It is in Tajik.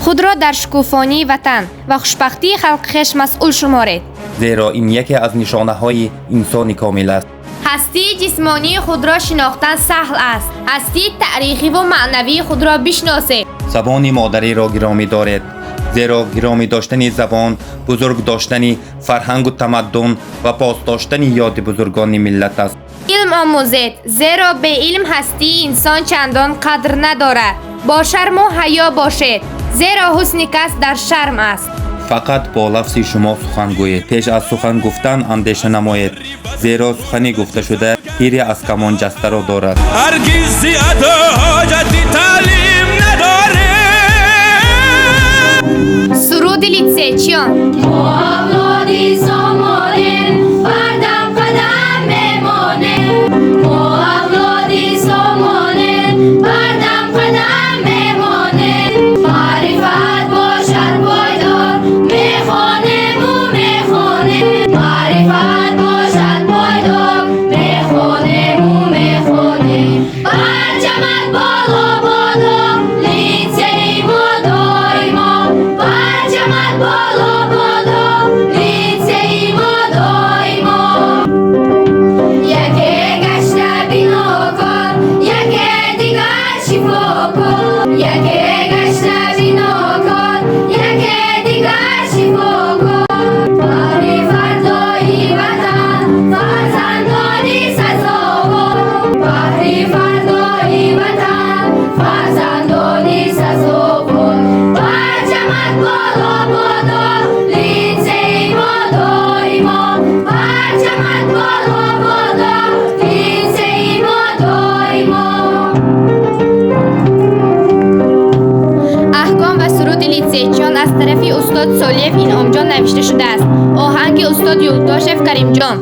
Худро дар шукуфонии ватан ва хушбахтии халқи хеш масъул шуморед, зеро ин яке аз нишонаҳои инсони комил аст. Ҳастии ҷисмонии худро шинохтан саҳл аст. Ҳастии таърихиву маънавии худро бишносед. Забони модариро гиромӣ доред, зеро гиромӣ доштани забон бузург доштани фарҳангу тамаддун ва пос доштани ёди бузургони миллат аст. Илм омӯзед, зеро беилм ҳастии инсон чандон қадр надорад. Бо шарму ҳаё бошед, зеро ҳусни кас дар шарм аст. Фақат бо лафзи шумо сухан гӯед. Пеш аз сухан гуфтан андеша намоед, зеро сухани гуфташуда тири аз камон ҷастаро дорад. Ҳаргиз зиато ҳоҷати таълим надорем. Суруди литсейчиён. Мо авлоди Сомонем, бардам қадам мемонем. Мо авлоди Сомонем, бардам қадам мемонем. Маърифат бошад пойдор, мехонему мехонем. Маърифат бошад пойдор, мехонему мехонем. Парчамат боло бодо, литсеи мо доимо. Парчамат боло бодо, литсеи мо доимо. Яке гашта бинокор, яке дигар шифокор. Яке гашта бинокор, яке дигар шифокор. Баҳри фардои ватан, фарзандони сазовор. Баҳри фардои ватан, фарзандони сазовор. Парчамат боло бодо, литсеи мо доимо. Парчамат боло бодо, литсеи мо доимо. Аҳком ва суруди литсейчиён аз тарафи устод Солиев Инъомҷон навишта шудааст. Оҳанги устод Юлдошев Каримҷон.